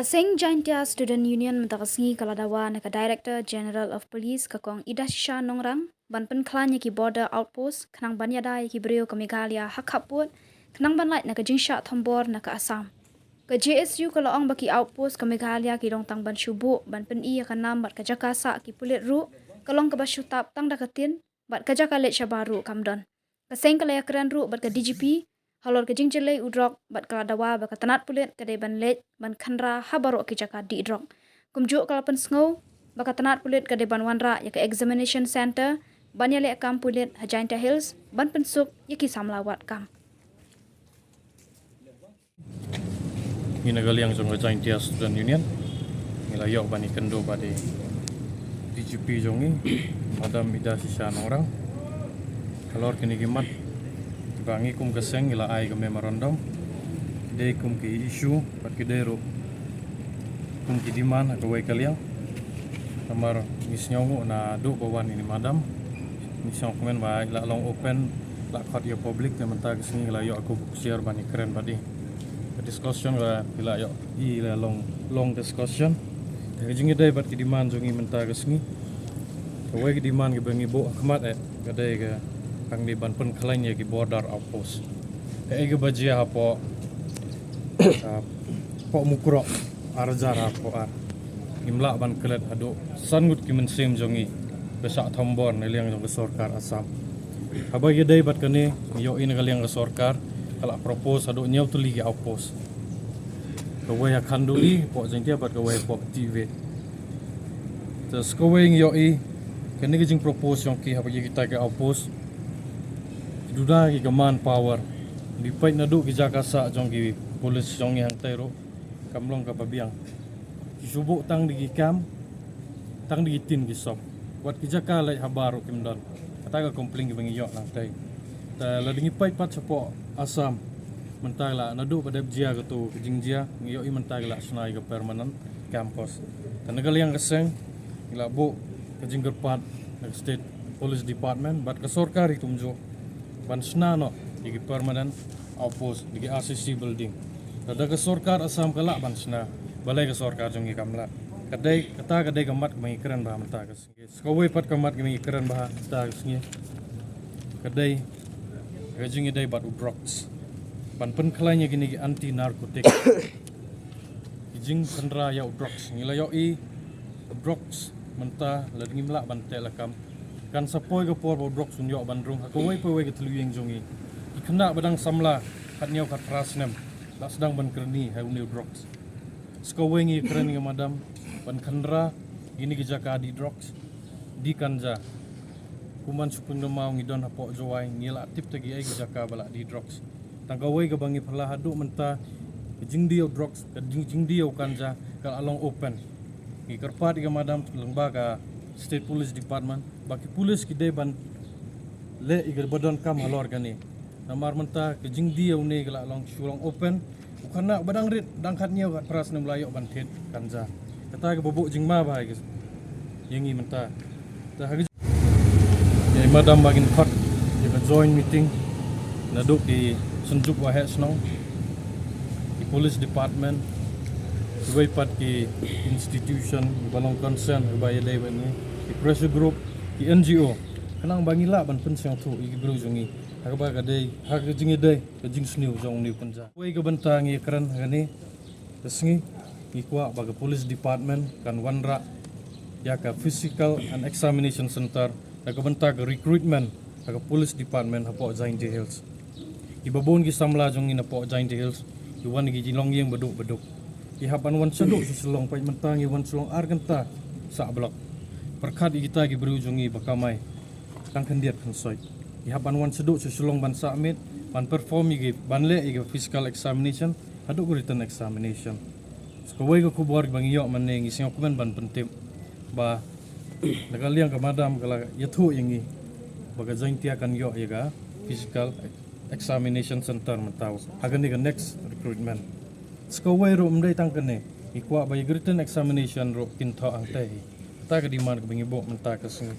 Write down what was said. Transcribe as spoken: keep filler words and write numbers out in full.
Ka seng Jaintia Student Union mynta ka sngi ka la dawa na ka Director General of Police ka Kong Idashisha Nongrang ban pynkhlaiñ ïa ki border outpost khnang ban ïada ïa ki briew ka Meghalaya ha khappud khnang ban lait na ka jingshah thombor na ka Assam. Ka J S U ka la ong ba ki outpost ka Meghalaya ki long tang ban shu buh ban pyni ïa ka nam bad ka jaka sah ki pulit ruh ka long kaba shu tap tang da ka tin bad ka jaka leit shabar ruh kam don. Ka seng ka la ïakren ruh bad ka D G P halor ka jingjyllei u drok bad ka la dawa ba ka tnat pulit ka dei ban leit ban khynra ha baroh ki jaka dih drok. Kumjuh ka la pynsngew ba ka tnat pulit ka dei ban wanrah ïa ka examination center ban ïaleh kam pulit ha Jaintia Hills ban pynsuk ïa ki samla wad kam. Ngi na ka liang jong ka Jaintia Student Union ngi la ïoh ban ïakynduh bad i D G P jong ngi, Madam Idashisha Nongrang. Halor kine ki mat ba ngi kum ka seng ngi la ai ka memorandum, ki dei kum ki issue bad ki dei ruh kum ki demand ha kawei ka liang. Namar ngi sngewnguh naduh ba wan ine i madam, ngi sngewkmen ba i la long open, la khot ïa public, te mynta ka sngi la ïoh ka bok siar ban ïakren bad i. Ka discussion ka i la ïoh i la long long discussion. Te ka jingïadei bad ki demand jong ngi mynta ka sngi, kawei ka demand kaba ngi buh ha khmat eh ka dei ka, ka dei ban pynkhlaiñ ïa ki border outpost. Kaei kaba jia hapoh, ah, poh Mukroh, ar hajar arphew ar, ngim lah ban klet haduh san ngut ki mynsiem jong ngi ba shah thombor na liang jong ka sorkar Assam. Haba ïadei bad kane, ngi ïohi na ka liang ka sorkar ka la propose haduh hynñiew tylli ki outpost, kawei ha Khanduli poh Jaintia bad kawei poh Tivit. Te sa kawei ngi ïohi kane ka jingpropose jong ki haba ïa kita ki outpost, ki duda ki ka manpower, ngi peit naduh ki jaka sah jong ki police jong ngi hangtai ruh kam long kaba biang. Ki shu buh tang da ki kam, tang da ki tin ki sop. Wat ki jaka leit habar ruh kim don. Kata ka complain kaba ngi ïoh nangtai. Te lada ngi peit pat shapoh Assam, mynta la naduh ba dep jia kato ka jingjia, ngi ïohi mynta ki la shna ïa ka permanent campus. Te na ka liang ka seng ngi la buh ka jingkyrpad na ka State Police Department bad ka sorkar hi kumjuh ban shna noh ïa ki permanent outpost da ki R C C building. Lada ka sorkar Assam ka lah ban shna, balei ka sorkar jong ngi kam lah? Ka dei, kata ka dei ka mat kaba ngi kren bha mynta ka sngi. Sa kawei pat ka mat kaba ngi kren bha mynta ka sngi ka dei ka jingïadei bad u drugs. Ban pynkhlaiñ ïa kine ki anti narcotic, ki jingkhynra ïa u drugs. Ngi la ïohi u drugs mynta lada ngim lah ban teh lakam, kan sa poi ka por ba u drugs un ïoh ban rung ha kawei pa kawei ka thliew ïing jong ngi. Ki khynnah ba dang samla khathynñiew khatphra snem la sdang ban kyrni ha une u drugs. Sa kawei ngi kren ïa ka madam ban khynra ïa kine ki jaka dih drugs, dih ganja. Kum ban shu pyndonkam ngi don hapoh Jowai, ngi la tip te ki ei ki jaka ba la dih drugs. Tang kawei kaba ngi phylla haduh mynta, ka jingdih ïa u drugs, ka jing, jingdih ïa u ganja ka la long open. Ngi kyrpad ïa ka madam lyngba ka State Police Department ba ki police ki dei ban leh ïa kaba donkam halor kane. Namar mynta ka jingdih ïa une ka la long shu long open. U khynnah ba dang rit, dang khathynñiew khatphra snem la ïoh ban thied ganja. Kata kaba buh jingma bha ïa ngi mynta. Te ha ka jing, ïa i madam ba kin khot ïa ka joint meeting naduh ki synjuk waheh shnong, ki police department, kiwei pat ki institution ba long concern ba ïadei bad ngi, ki pressure group, ki N G O, khnang ba ngi lah ban pynsngewthuh ïa ki briew jong ngi ha kaba ka dei, ha ka jingïadei, ka jingsniew jong une u ganja. Kawei ka bynta ngi kren ha kane ka sngi, ngi kwah ba ka police department kan wanrah ïa ka physical and examination center na ka bynta ka recruitment ha ka police department hapoh Jaintia Hills. Kiba bun ki samla jong ngi napoh Jaintia Hills ki wan ki jinglong ïing baduk baduk. Ki hap ban wan shaduh sha Shillong, peit mynta ngi wan Shillong ar kynta sah block. Pyrkhat ïa kita ki briew jong ngi ba kamai tang khyndiat khynsoit. Ki hap ban wan shaduh sha Shillong ban submit, ban perform ïa ki, ban leh ïa ki physical examination haduh ka written examination. Sa kawei ka khubor ba ngi ïoh mynne, ngi sngewkmen ban pyntip ba na ka liang ka madam ka la ïathuh ïa ngi ba ka Jaintia kan ïoh ïa ka physical examination center mynta ha kane ka next recruitment. Sa kawei ruh ym dei tang kane, ngi kwah ba ïa ka written examination ruh kin thoh hangtei hi. Kata ka demand kaba ngi buh mynta ka sngi.